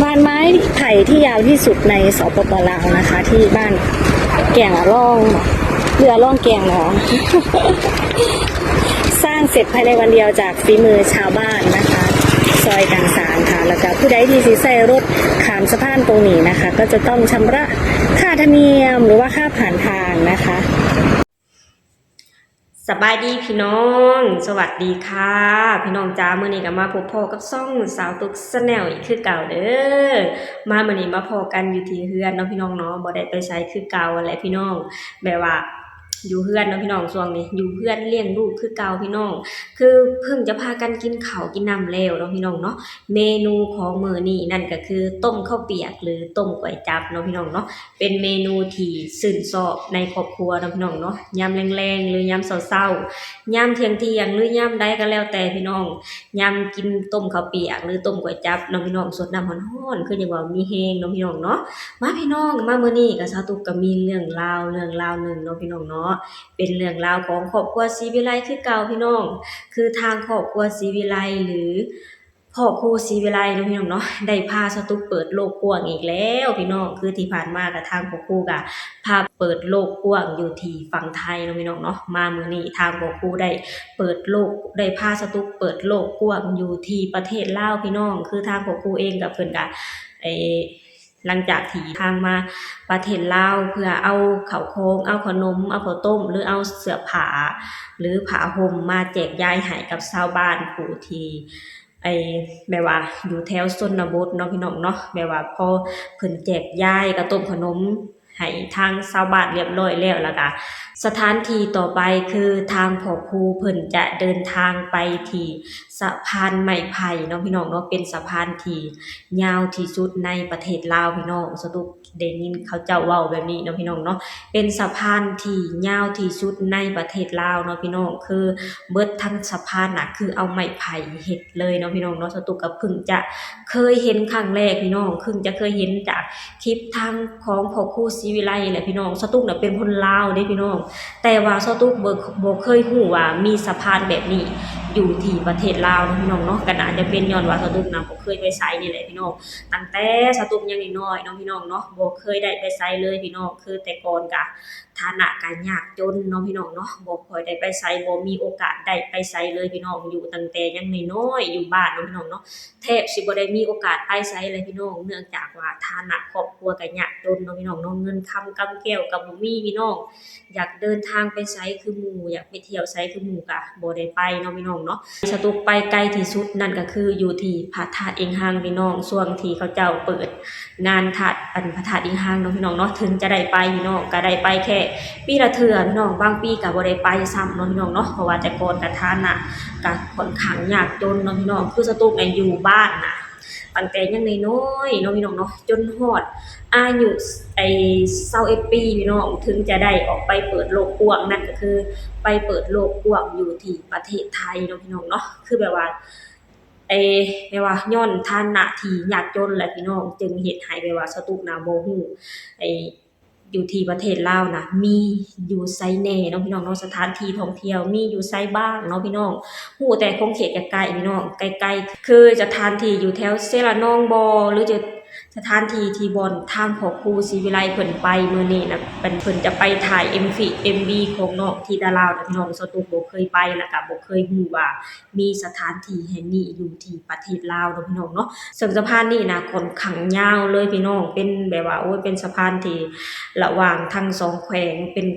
บ้านไม้ไผ่ที่ยาวที่สุดใน สปป ลาว นะคะ ที่บ้านแก่งอะล่อง หรืออะล่องแก่งเนาะ สร้างเสร็จภายในวันเดียวจากฝีมือชาวบ้านนะคะ ซอยกันสร้างค่ะ แล้วก็ผู้ใดที่สิใช้รถข้ามสะพานตรงนี้นะคะ ก็จะต้องชำระค่าธรรมเนียมหรือว่าค่าผ่านทางนะคะ ສະບາຍດີພີ່ນ້ອງ ສະຫວັດດີຄ່ະພີ່ນ້ອງຈ້າ ມື້ນີ້ກໍມາພົບພໍ້ກັບຊ່ອງສາວຕຸກ Channel ອີກຄືເກົ່າເດີ. ມາມື້ນີ້ມາພໍ້ກັນຢູ່ທີ່ເຮືອນເນາະພີ່ນ້ອງເນາະ ບໍ່ໄດ້ໄປໃສຄືເກົ່າຫັ້ນແຫຼະພີ່ນ້ອງ ແບບວ່າຢູ່ເຮືອນເນາະພີ່ນ້ອງ ຊ່ວງນີ້ຢູ່ເຮືອນລ້ຽງລູກຄືເກົ່າພີ່ນ້ອງ ຄືເພິ່ງຈະພາກັນກິນເຂົ້າກິນນ້ຳແລ້ວເນາະພີ່ນ້ອງເນາະ. ເມນູຂອງມື້ນີ້ນັ້ນກໍຄືຕົ້ມເຂົ້າປຽກ ຫຼື ຕົ້ມກວຍຈັບເນາະພີ່ນ້ອງເນາະ. ເປັນເມນູທີ່ຊື່ນຊອບໃນຄອບຄົວເນາະພີ່ນ້ອງເນາະ ຍາມແລງໆ ຫຼື ຍາມເຊົ້າໆ ຍາມທ່ຽງໆ ຫຼື ຍາມໃດກໍແລ້ວແຕ່ພີ່ນ້ອງ ຍາມກິນຕົ້ມເຂົ້າປຽກ ຫຼື ຕົ້ມກວຍຈັບເນາະພີ່ນ້ອງ ສົດນ້ຳຮ້ອນໆ ຄືຍັງວ່າມີແຮງເນາະພີ່ນ້ອງເນາະ. ມາພີ່ນ້ອງ ມາມື້ນີ້ກໍສາວຕຸກກໍມີເລື່ອງລາວ ເລື່ອງລາວໜຶ່ງເນາະພີ່ນ້ອງເນາະ ເປັນເລື່ອງລາວຂອງຄອບຄົວສີວິໄລຄືເກົ່າພີ່ນ້ອງ ຄືທາງຄອບຄົວສີວິໄລ ຫຼື ພໍ່ຄູສີວິໄລເນາະພີ່ນ້ອງເນາະ ໄດ້ພາສາວຕຸກເປີດໂລກກວ້າງອີກແລ້ວພີ່ນ້ອງ. ຄືທີ່ຜ່ານມາກະທາງພໍ່ຄູກະພາເປີດໂລກກວ້າງຢູ່ທີ່ຝັ່ງໄທເນາະພີ່ນ້ອງເນາະ ມາມື້ນີ້ທາງພໍ່ຄູໄດ້ເປີດໂລກ ໄດ້ພາສາວຕຸກເປີດໂລກກວ້າງຢູ່ທີ່ປະເທດລາວພີ່ນ້ອງ. ຄືທາງພໍ່ຄູເອງກະເພິ່ນກະ ເອີ ຫຼັງຈາກທີ່ທາງມາປະເທດລາວ ເພື່ອເອົາເຂົ້າຂອງ ເອົາເຂົ້າໜົມ ເອົາເຂົ້າຕົ້ມ ຫຼື ເອົາເສື້ອຜ້າ ຫຼື ຜ້າຫົ່ມມາແຈກຢາຍໃຫ້ກັບຊາວບ້ານຜູ້ທີ່ ໄອ້ ແບບວ່າຢູ່ແຖວຊົນນະບົດເນາະພີ່ນ້ອງເນາະ ແບບວ່າພໍເພິ່ນແຈກຢາຍເຂົ້າຕົ້ມເຂົ້າໜົມໃຫ້ທາງຊາວບ້ານລຽບຮ້ອຍແລ້ວ ແລ້ວກະສະຖານທີ່ຕໍ່ໄປຄືທາງພໍ່ຄູເພິ່ນຈະເດີນທາງໄປທີ່ສະພານໄມ້ໄຜ່ເນາະພີ່ນ້ອງເນາະ ເປັນສະພານທີ່ຍາວທີ່ສຸດໃນປະເທດລາວພີ່ນ້ອງ. ສາວຕຸກ ໄດ້ຍິນເຂົາເຈົ້າເວົ້າແບບນີ້ເນາະພີ່ນ້ອງເນາະ ເປັນສະພານທີ່ຍາວທີ່ສຸດໃນປະເທດລາວເນາະພີ່ນ້ອງ ຄືເບິດທັງສະພານນະ ຄືເອົາໄມ້ໄຜ່ເຮັດເລີຍເນາະພີ່ນ້ອງເນາະ. ສາວຕຸກກໍເພິ່ງຈະເຄີຍເຫັນຄັ້ງແລກພີ່ນ້ອງ ເພິ່ງຈະເຄີຍເຫັນຈາກຄລິບທາງຂອງພໍ່ຄູສີວິໄລແຫຼະພີ່ນ້ອງ. ສາວຕຸກນະເປັນຄົນລາວເດ້ພີ່ນ້ອງ ແຕ່ວ່າສາວຕຸກບໍ່ ບໍ່ເຄີຍຮູ້ວ່າມີສະພານແບບນີ້ຢູ່ທີ່ປະເທດລາວເນາະພີ່ນ້ອງເນາະ. ກໍໜ້າຈະເປັນຍ້ອນວ່າສາວຕຸກນະບໍ່ເຄີຍໄປໃສນີ້ແຫຼະພີ່ນ້ອງ ຕັ້ງແຕ່ສາວຕຸກຍັງນ້ອຍໆເນາະພີ່ນ້ອງເນາະ ບໍ່ເຄີຍໄດ້ໄປໃສເລີຍພີ່ນ້ອງ. ຄືແຕ່ກ່ອນກະຖານະກະຍາກຈົນເນາະພີ່ນ້ອງເນາະ ບໍ່ຄ່ອຍໄດ້ໄປໃສ ບໍ່ມີໂອກາດໄດ້ໄປໃສເລີຍພີ່ນ້ອງ ຢູ່ຕັ້ງແຕ່ຍັງນ້ອຍໆ ຢູ່ບ້ານເນາະພີ່ນ້ອງເນາະ ແທບຊິບໍ່ໄດ້ມີໂອກາດໄປໃສເລີຍພີ່ນ້ອງ ເນື່ອງຈາກວ່າຖານະຄອບຄົວກະຍາກຈົນເນາະພີ່ນ້ອງເນາະ ເງິນຄຳກຳແກ້ວກະບໍ່ມີພີ່ນ້ອງ. ຢາກເດີນທາງໄປໃສຄືໝູ່ ຢາກໄປທ່ຽວໃສຄືໝູ່ກະບໍ່ໄດ້ໄປເນາະພີ່ນ້ອງເນາະ. ສາວຕຸກໄປໄກທີ່ສຸດນັ້ນກໍຄືຢູ່ທີ່ພະທາດອີງຮັງພີ່ນ້ອງ ຊ່ວງທີ່ເຂົາເຈົ້າເປີດງານທາດ ອັນ ພະທາດອີງຮັງເນາະພີ່ນ້ອງເນາະ ເຖິງຈະໄດ້ໄປພີ່ນ້ອງ ກໍໄດ້ໄປແຄ່ປີລະເທື່ອພີ່ນ້ອງ ບາງປີກໍບໍ່ໄດ້ໄປຊ້ຳເນາະພີ່ນ້ອງເນາະ ເພາະວ່າແຕ່ກ່ອນກໍຖານະກໍຂ້ອນຂ້າງຍາກຈົນເນາະພີ່ນ້ອງ. ຄືສາວຕຸກນີ້ຢູ່ບ້ານນະ ຕັ້ງແຕ່ຍັງນ້ອຍໆເນາະພີ່ນ້ອງເນາະ ຈົນຮອດອາຍຸ ໄອ້ ຊາວເອັດປີພີ່ນ້ອງ ເຖິງຈະໄດ້ອອກໄປເປີດໂລກກວ້າງ ນັ້ນກໍຄືໄປເປີດໂລກກວ້າງຢູ່ທີ່ປະເທດໄທເນາະພີ່ນ້ອງເນາະ. ຄືແບບວ່າ ໄອ້ ແບບວ່າຍ້ອນຖານະທີ່ຍາກຈົນແຫຼະພີ່ນ້ອງ ຈຶ່ງເຮັດໃຫ້ແບບວ່າສາວຕຸກນະບໍ່ຮູ້ ໄອ້ ຢູ່ທີ່ປະເທດລາວນະ ມີຢູ່ໃສແດ່ເນາະພີ່ນ້ອງເນາະ ສະຖານທີ່ທ່ອງທ່ຽວມີຢູ່ໃສບ້າງເນາະພີ່ນ້ອງ. ຮູ້ແຕ່ຂົງເຂດໃກ້ໆພີ່ນ້ອງ ໃກ້ໆ ຄືສະຖານທີ່ຢູ່ແຖວເຊລະນອງບໍ ຫຼື ຈະ ສະຖານທີ່ທີ່ບ່ອນທາງພໍ່ຄູສີວິໄລເພິ່ນໄປມື້ນີ້ນະ ເພິ່ນ ເພິ່ນຈະໄປຖ່າຍເອັມວີ ເອັມວີຂອງນ້ອງທິດາລາວນະພີ່ນ້ອງ. ສາວຕຸກບໍ່ເຄີຍໄປ ແລ້ວກະບໍ່ເຄີຍຮູ້ວ່າ ມີສະຖານທີ່ແຫ່ງນີ້ຢູ່ທີ່ປະເທດລາວເນາະພີ່ນ້ອງເນາະ. ເຊິ່ງສະພານນີ້ນະຂ້ອນຂ້າງຍາວເລີຍພີ່ນ້ອງ ເປັນແບບວ່າ ໂອ້ຍ ເປັນສະພານທີ່ລະຫວ່າງທັງສອງແຂວງ ເປັນ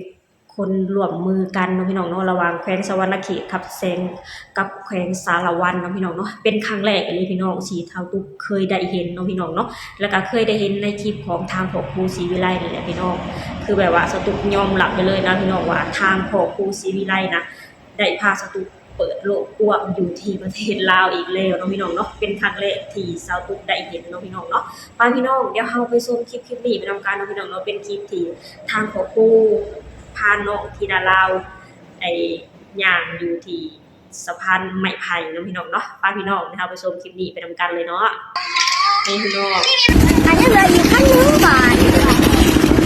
ຄົນຮ່ວມມືກັນເນາະພີ່ນ້ອງເນາະ ລະຫວ່າງແຂວງສະຫວັນນະເຂດ ກັບແຂວງ ກັບແຂວງສາລະວັນເນາະພີ່ນ້ອງເນາະ. ເປັນຄັ້ງແລກອີ່ຫຼີພີ່ນ້ອງ ທີ່ສາວຕຸກເຄີຍໄດ້ເຫັນເນາະພີ່ນ້ອງເນາະ ແລ້ວກະເຄີຍໄດ້ເຫັນໃນຄລິບຂອງທາງພໍ່ຄູສີວິໄລນີ້ແຫຼະພີ່ນ້ອງ. ຄືແບບວ່າສາວຕຸກຍອມຮັບໄປເລີຍນະພີ່ນ້ອງວ່າ ທາງພໍ່ຄູສີວິໄລນະ ໄດ້ພາສາວຕຸກເປີດໂລກກວ້າງຢູ່ທີ່ປະເທດລາວອີກແລ້ວເນາະພີ່ນ້ອງເນາະ. ເປັນຄັ້ງແລກທີ່ສາວຕຸກໄດ້ເຫັນເນາະພີ່ນ້ອງເນາະ. ໄປພີ່ນ້ອງ ດຽວເຮົາໄປຊົມຄລິບ ຄລິບນີ້ໄປນຳກັນເນາະພີ່ນ້ອງເນາະ. ເປັນຄລິບທີ່ທາງຄອບຄົວພານ້ອງທິດາລາວໄດ້ຍ່າງຢູ່ທີ່ສະພານໄມ້ໄຜ່ເນາະພີ່ນ້ອງເນາະ. ໄປພີ່ນ້ອງ ດຽວເຮົາໄປຊົມຄລິບນີ້ໄປນຳກັນເລີຍເນາະ. ນີ້ພີ່ນ້ອງ ອ່ະ ຍັງເຫຼືອອີກຄັນໜຶ່ງບາດ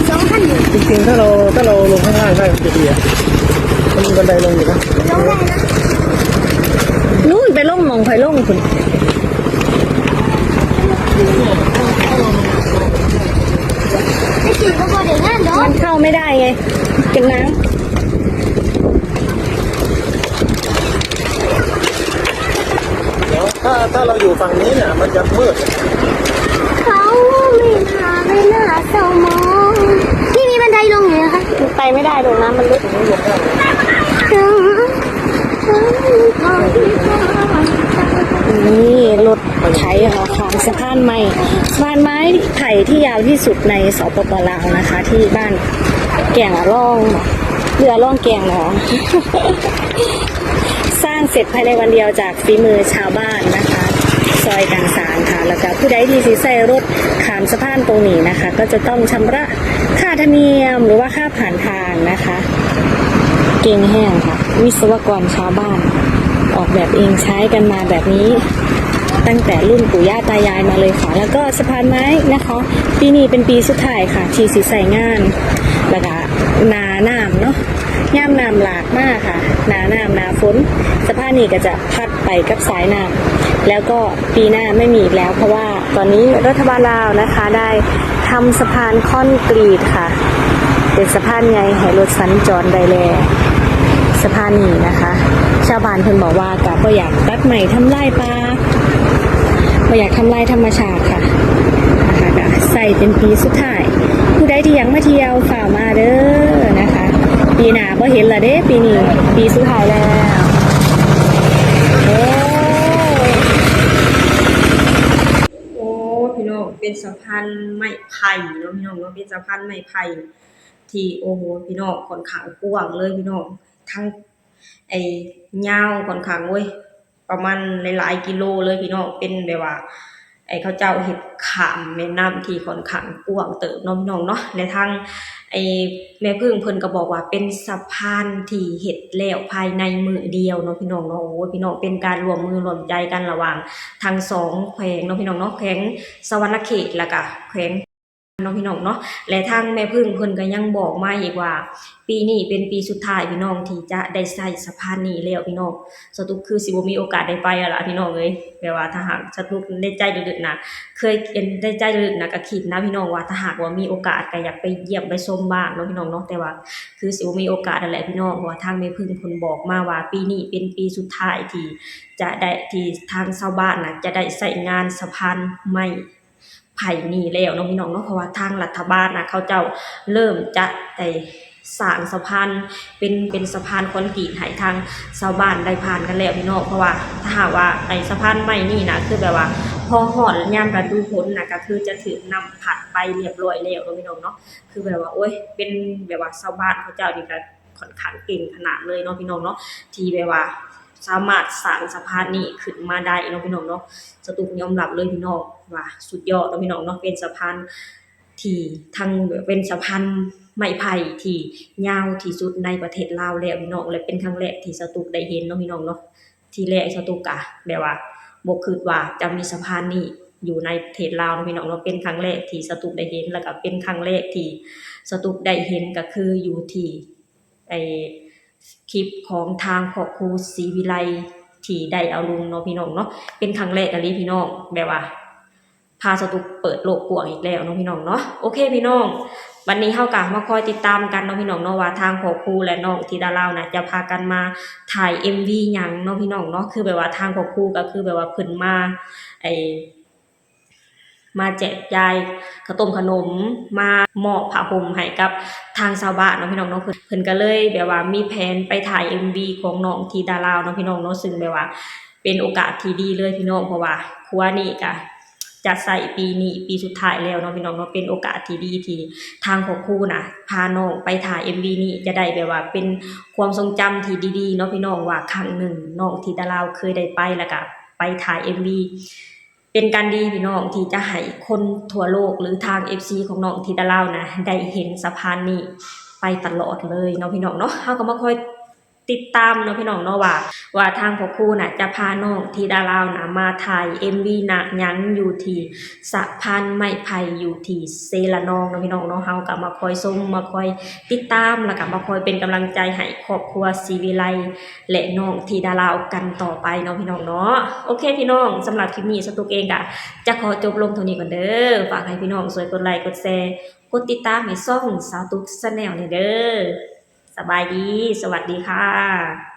ສອງຄັນຢູ່. ຈິງໆ ຖ້າເຮົາ ຖ້າເຮົາລົງຂ້າງລ່າງໄດ້ ມັນຈະດີອະ ມັນມີບັນໄດລົງຢູ່ນະ. ລົງໄດ້ນະ. ນູ້ນ ໄປລົງໝ່ອງຂ້ອຍລົງພຸ້ນ. ກັນນະ เดี๋ยว ถ้า ถ้าเราอยู่ฝั่งนี้เนี่ย มันจะมืด เขาไม่พาไปหน้าเศร้ามอง นี่มีบันไดลงอยู่นะคะ ไปไม่ได้ ลงน้ำมันลึก นี่รถไถเอาขามสะพานไม้ สะพานไม้ไผ่ที่ยาวที่สุดใน สปป ลาว นะคะ ที่บ้านแก่งอะล่อง เรือล่องแก่งเนาะ สร้างเสร็จภายในวันเดียวจากฝีมือชาวบ้านนะคะ ซอยกันสร้างค่ะ แล้วก็ผู้ใดที่สิใช้รถข้ามสะพานตรงนี้นะคะ ก็จะต้องชำระค่าธรรมเนียมหรือว่าค่าผ่านทางนะคะ เก่งแฮงค่ะ วิศวกรชาวบ้านออกแบบเอง ใช้กันมาแบบนี้ ตั้งแต่รุ่นปู่ย่าตายายมาเลยค่ะ แล้วก็สะพานไม้นะคะ ปีนี้เป็นปีสุดท้ายค่ะ ที่สิใช้งาน แล้วก็หน้าน้ำเนาะ ยามน้ำหลากมาค่ะ หน้าน้ำ หน้าฝน สะพานนี้ก็จะพัดไปกับสายน้ำ แล้วก็ปีหน้าไม่มีอีกแล้ว เพราะว่าตอนนี้รัฐบาลลาวนะคะ ได้ทำสะพานคอนกรีตค่ะ เป็นสะพานใหญ่ให้รถสัญจรได้แล้ว สะพานนี้นะคะ ชาวบ้านเพิ่นบอกว่าก็บ่อยากตัดไม้ทำลายป่า บ่อยากทำลายธรรมชาติค่ะ นะคะ ก็ใช้เป็นปีสุดท้าย ผู้ใดที่อยากมาเที่ยว ฟ้าวมาเด้อนะคะ ปีหน้าบ่เห็นละเด้ ปีนี้ปีสุดท้ายแล้ว โอ้ โอ้ พี่น้อง เป็นสะพานไม้ไผ่เนาะพี่น้องเนาะ เป็นสะพานไม้ไผ่ที่ โอ้โห พี่น้อง ค่อนข้างกว้างเลยพี่น้อง ทั้ง ไอ้ ยาวค่อนข้าง โอ้ย ประมาณหลายๆ กิโลเลยพี่น้อง เป็นแบบว่า ไอ้ เขาเจ้าเฮ็ดข้ามแม่น้ำที่ค่อนข้างกว้างเติบเนาะพี่น้องเนาะ และทาง ไอ้ แม่ผึ้งเพิ่นก็บอกว่าเป็นสะพานที่เฮ็ดแล้วภายในมื้อเดียวเนาะพี่น้องเนาะ โอ้ย พี่น้อง เป็นการร่วมมือร่วมใจกันระหว่างทั้งสองแขวงเนาะพี่น้องเนาะ แขวงสะหวันนะเขต แล้วก็แขวง เนาะพี่น้องเนาะ และทางแม่ผึ้งเพิ่นก็ยังบอกมาอีกว่า ปีนี้เป็นปีสุดท้ายพี่น้องที่จะได้ใช้สะพานนี้แล้วพี่น้อง สาวตุ๊กคือสิบ่มีโอกาสได้ไปแล้วล่ะพี่น้องเอ้ย แบบว่าถ้าหากสาวตุ๊กในใจลึกๆนะ เคย ในใจลึกๆนะก็คิดนะพี่น้องว่าถ้าหากว่ามีโอกาสก็อยากไปเยี่ยมไปชมบ้างเนาะพี่น้องเนาะ แต่ว่าคือสิบ่มีโอกาสนั่นแหละพี่น้อง เพราะว่าทางแม่ผึ้งเพิ่นบอกมาว่าปีนี้เป็นปีสุดท้ายที่จะได้ ที่ทางชาวบ้านน่ะจะได้ใช้งานสะพานไม้ ไผหนีแล้วเนาะพี่น้องเนาะ เพราะว่าทางรัฐบาลนะ เขาเจ้าเริ่มจะได้สร้างสะพานเป็น เป็นสะพานคอนกรีตให้ทางชาวบ้านได้ผ่านกันแล้วพี่น้อง เพราะว่าถ้าหากว่าไอ้สะพานไม้นี่นะ คือแบบว่าพอฮอดยามฤดูฝนนะ ก็คือจะถูกน้ำพัดไปเรียบร้อยแล้วเนาะพี่น้องเนาะ คือแบบว่า โอ๊ย เป็นแบบว่าชาวบ้านเขาเจ้านี่ก็ ค่อนข้างเก่งขนาดเลยเนาะพี่น้องเนาะ ที่แบบว่าสามารถสร้างสะพานนี้ขึ้นมาได้เนาะพี่น้องเนาะ สาวตุ๊กยอมรับเลยพี่น้องว่าสุดยอดเนาะพี่น้องเนาะ เป็นสะพานที่ทั้ง เป็นสะพานไม้ไผ่ที่ยาวที่สุดในประเทศลาวแล้วพี่น้อง และเป็นครั้งแรกที่สาวตุ๊กได้เห็นเนาะพี่น้องเนาะ ทีแรกสาวตุ๊กกะแบบว่าบ่คิดว่าจะมีสะพานนี้อยู่ในประเทศลาวเนาะพี่น้องเนาะ เป็นครั้งแรกที่สาวตุ๊กได้เห็น แล้วก็เป็นครั้งแรกที่สาวตุ๊กได้เห็นก็คืออยู่ที่ ไอ้ คลิปของทางพ่อครูศรีวิไลที่ได้เอาลงเนาะพี่น้องเนาะ เป็นครั้งแรกอีหลีพี่น้อง แบบว่าพาสาวตุ๊กเปิดโลกกว้างอีกแล้วเนาะพี่น้องเนาะ โอเคพี่น้อง บัดนี้เฮาก็มาคอยติดตามกันเนาะพี่น้องเนาะ ว่าทางพ่อครูและน้องธิดาลาวน่ะจะพากันมาถ่ายเอ็มวีหยังเนาะพี่น้องเนาะ คือแบบว่าทางพ่อครูก็คือแบบว่าเพิ่นมา ไอ้ มาแจกจ่ายข้าวต้มขนม มามอบผ้าห่มให้กับทางชาวบ้านเนาะพี่น้องเนาะ เพิ่น เพิ่นก็เลยแบบว่ามีแผนไปถ่ายเอ็มวีของน้องธิดาลาวเนาะพี่น้องเนาะ ซึ่งแบบว่าเป็นโอกาสที่ดีเลยพี่น้อง เพราะว่าครัวนี่ก็จัดใช้ปีนี้ปีสุดท้ายแล้วเนาะพี่น้องเนาะ เป็นโอกาสที่ดีที่ทางพ่อครูน่ะพาน้องไปถ่ายเอ็มวีนี้ จะได้แบบว่าเป็นความทรงจำที่ดีๆเนาะพี่น้อง ว่าครั้งหนึ่งน้องธิดาลาวเคยได้ไป แล้วก็ไปถ่ายเอ็มวี เป็นการดีพี่น้องที่จะให้คนทั่วโลก หรือทางเอฟซีของน้องธิดาลาวนะ ได้เห็นสะพานนี้ไปตลอดเลยเนาะพี่น้องเนาะ เฮาก็มาคอย ຕິດຕາມເນາະພີ່ນ້ອງເນາະ ວ່າ ວ່າທາງພໍ່ຄູນະຈະພານ້ອງທິດາລາວນະມາຖ່າຍເອັມວີນະຫຍັງຢູ່ທີ່ສະພານໄມ້ໄຜ່ ຢູ່ທີ່ເຊລະນອງເນາະພີ່ນ້ອງເນາະ. ເຮົາກໍມາຄອຍຊົມ ມາຄອຍຕິດຕາມ ແລ້ວກໍມາຄອຍເປັນກຳລັງໃຈໃຫ້ຄອບຄົວສີວິໄລ ແລະ ນ້ອງທິດາລາວກັນຕໍ່ໄປເນາະພີ່ນ້ອງເນາະ. ໂອເຄພີ່ນ້ອງ, ສຳລັບຄລິບນີ້ ສາວຕຸກເອງກໍຈະຂໍຈົບລົງເທົ່ານີ້ກ່ອນເດີ. ຝາກໃຫ້ພີ່ນ້ອງຊ່ວຍກົດໄລ ກົດແຊ ກົດຕິດຕາມໃຫ້ຊ່ອງສາວຕຸກ Channel ແດ່ເດີ. ສະບາຍດີ, ສະຫວັດດີຄ່ະ.